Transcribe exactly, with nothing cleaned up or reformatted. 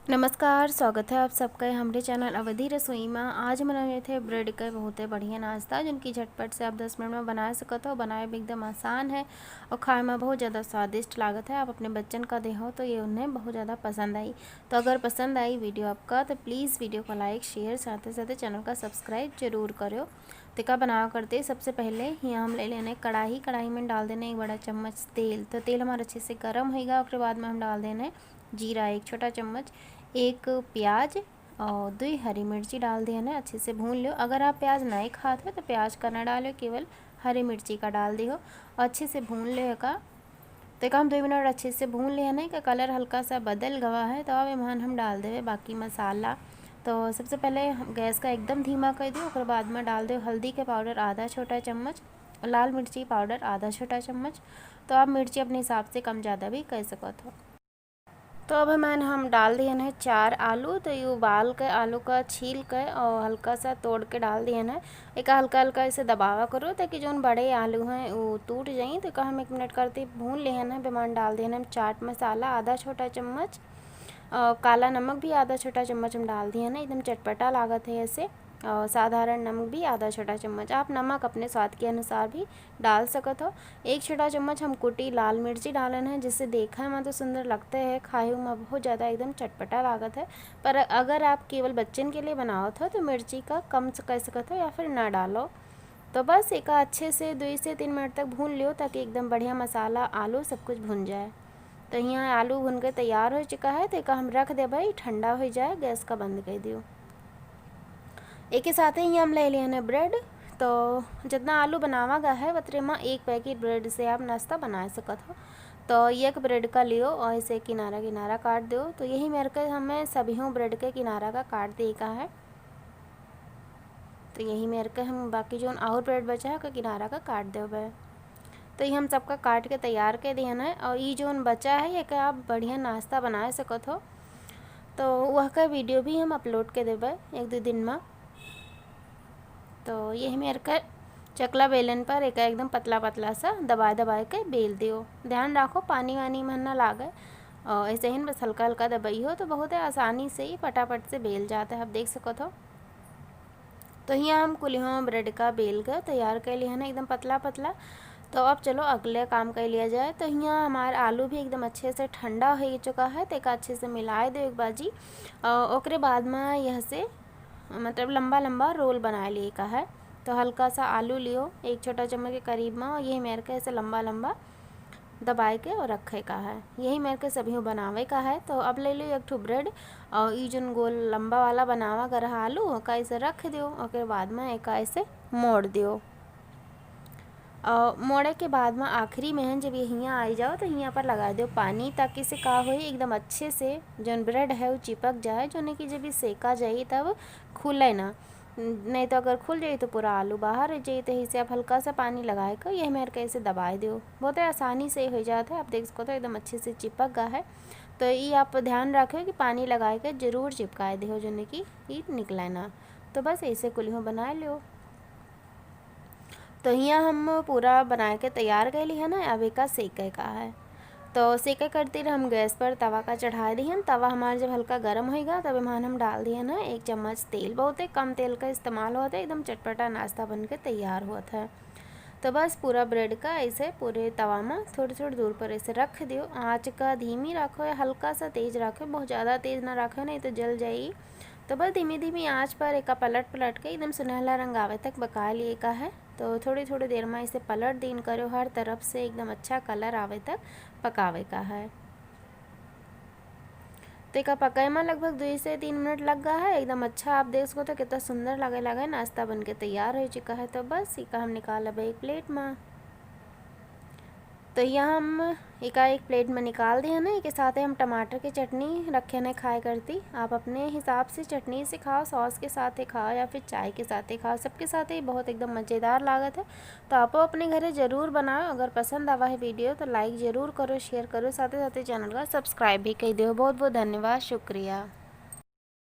नमस्कार, स्वागत है आप सबका हमरे चैनल अवधी रसोई में। आज हम बनाए थे ब्रेड का बहुत ही बढ़िया नाश्ता, जोन कि झटपट से आप दस मिनट में बना सकत हो। बनाए भी एकदम आसान है और खाए में बहुत ज़्यादा स्वादिष्ट लागत है। आप अपने बच्चन का देहो तो ये उन्हें बहुत ज़्यादा पसंद आई। तो अगर पसंद आई वीडियो आपका तो प्लीज़ वीडियो को लाइक, शेयर, साथ ही साथ चैनल का सब्सक्राइब जरूर करो। तो का बनावा करते, सबसे पहले यहाँ हम ले लेने कढ़ाई, कढ़ाई में डाल देने एक बड़ा चम्मच तेल। तो तेल हमारा अच्छे से गर्म होइगा, ओकरे बाद में हम डाल देने जीरा एक छोटा चम्मच, एक प्याज और दुई हरी मिर्ची डाल देने। अच्छे से भून लियो। अगर आप प्याज नहीं खात हो तो प्याज का ना डालो, केवल हरी मिर्ची का डाल दियो और अच्छे से भून लियो का। तो एका हम दुई मिनट अच्छे से भून लिया नहीं, का कलर हल्का सा बदल गवा है। तो अब एमहन हम डाल देवे बाकी मसाला। तो सबसे पहले हम गैस का एकदम धीमा कर दियो, ओकर बाद में डाल दियो हल्दी के पाउडर आधा छोटा चम्मच और लाल मिर्ची पाउडर आधा छोटा चम्मच। तो आप मिर्ची अपने हिसाब से कम ज़्यादा भी कर सकत हो। तो अब एमहन हम डाल दिहन है चार आलू। तो ये उबाल के आलू का छील के और हल्का सा तोड़ के डाल दिहन है। एका हल्का हल्का ऐसे दबावा करो ताकि जोन बड़े आलू हैं वो टूट जाई। तो एका हम एक मिनट करती भून लिहन है। एमहन डाल दिहन हम चाट मसाला आधा छोटा चम्मच और काला नमक भी आधा छोटा चम्मच हम डाल दिहन है। एकदम चटपटा लागत है ऐसे। और साधारण नमक भी आधा छोटा चम्मच, आप नमक अपने स्वाद के अनुसार भी डाल सकत हो। एक छोटा चम्मच हम कुटी लाल मिर्ची डालन है, जिससे देखा में तो सुंदर लगते हैं, खाए में बहुत ज़्यादा एकदम चटपटा लागत है। पर अगर आप केवल बच्चन के लिए बनावत हो तो मिर्ची का कम से कर सकत हो या फिर ना डालो। तो बस एका अच्छे से दुई से तीन मिनट तक भून लियो ताकि एकदम बढ़िया मसाला, आलू सब कुछ भुन जाए। तो यहाँ आलू भुन के तैयार हो चुका है। तो एका हम रख देबै ठंडा हो जाए, गैस का बंद कर दियो। एके साथे ही हम ले लिहन है ब्रेड। तो जितना आलू बनावा गया है उतरे में एक पैकेट ब्रेड से आप नाश्ता बना सकत हो। तो एक ब्रेड का लियो और इसे किनारा किनारा काट दो। तो यही मेरे के हमें सभी ब्रेड के किनारा का काट दे का है। तो यही मेरे के हम बाकी जोन और ब्रेड बचा है ओकर किनारा का काट देबे। तो ये हम सबका काट के तैयार कर दिहन है और ये जोन बचा है ये का आप बढ़िया नाश्ता बना सकत हो। तो वह का वीडियो भी हम अपलोड कर देबे एक दो दिन में। तो यही मेरे के चकला बेलन पर एक एकदम पतला पतला सा दबाए दबाए के बेल दियो। ध्यान रखो पानी वानी में ना लागे और ऐसे ही बस हल्का हल्का दबाई हो तो बहुत ही आसानी से ही फटाफट से बेल जाता है, आप देख सकत हो। तो हियाँ हम कुलिहों ब्रेड का बेल के तैयार कर लिया है ना एकदम पतला पतला। तो अब चलो अगले काम कर लिया जाए। तो हियाँ हमार आलू भी एकदम अच्छे से ठंडा हो चुका है, तो एका अच्छे से मिलाए दो एक बाजी। और ओकरे बाद में यह से मतलब लंबा लंबा रोल बना लिए का है। तो हल्का सा आलू लियो एक छोटा चम्मच के करीब में, और यही मेरे के ऐसे लंबा लंबा दबाए के और रखे का है। यही मेरे के सभी बनावे का है। तो अब ले लियो एक ठो ब्रेड और ई जोन गोल लंबा वाला बनावा का रहा आलू, ओका ऐसे रख दियो। ओकर बाद में एका ऐसे मोड़ दियो। और मोड़े के बाद में आखिरी में जब ये हियाँ आई जाओ तो हियाँ पर लगा दियो पानी, ताकि से का होई एकदम अच्छे से जोन ब्रेड है वो चिपक जाए, जोने कि जब ये सेका जाई तब खुले ना। नहीं तो अगर खुल जाई तो पूरा आलू बाहर हो जाई। तो इसे आप हल्का सा पानी लगाए के ये मेरे के ऐसे दबाए दियो, बहुत ही आसानी से हो जाता है। आप देख सकते हो एकदम अच्छे से चिपक गया है। तो ये आप ध्यान रखें कि पानी लगाए के जरूर चिपकाए दियो, जोने कि ये निकले ना। तो बस ऐसे कुलिहों बनाए लियो। तो हियाँ हम पूरा बनाए के तैयार कर ली है ना, अब एका सेके का है। तो सेके करती हम गैस पर तवा का चढ़ा दिहन। तवा हमार जब हल्का गरम होइगा तब एमहन हम डाल दिहन है एक चम्मच तेल। बहुते कम तेल का इस्तेमाल होता है, एकदम चटपटा नाश्ता बन के तैयार होत है। तो बस पूरा ब्रेड का ऐसे पूरे तवा में थोड़ी थोड़ी दूर पर ऐसे रख दियो। आँच का धीमी रखो या हल्का सा तेज रखो, बहुत ज़्यादा तेज ना रखो नहीं तो जल जाई। तो बस धीमी धीमी आँच पर एका पलट पलट के एकदम सुनहला रंग आवे तक पका लिए का है। तो थोड़ी थोड़ी देर में इसे पलट दीन करो, हर तरफ से एकदम अच्छा कलर आवे तक पकावे का है। तो एका पकाए में लगभग दुई से तीन मिनट लग गया है। एकदम अच्छा आप देख सको तो कितना सुंदर लगे लगे नाश्ता बन के तैयार हो चुका है। तो बस एका हम निकाल लेबे एक प्लेट में। तो यह हम एका एक प्लेट में निकाल दिया ना। एके साथे हम टमाटर की चटनी रखे ने खाए करती। आप अपने हिसाब से चटनी से खाओ, सॉस के साथे खाओ या फिर चाय के साथे खाओ, सबके साथे बहुत एकदम मज़ेदार लागत है। तो आपो अपने घरे ज़रूर बनाओ। अगर पसंद आवा है वीडियो तो लाइक ज़रूर करो, शेयर करो, साथे साथे चैनल का सब्सक्राइब भी कर दो। बहुत बहुत धन्यवाद, शुक्रिया।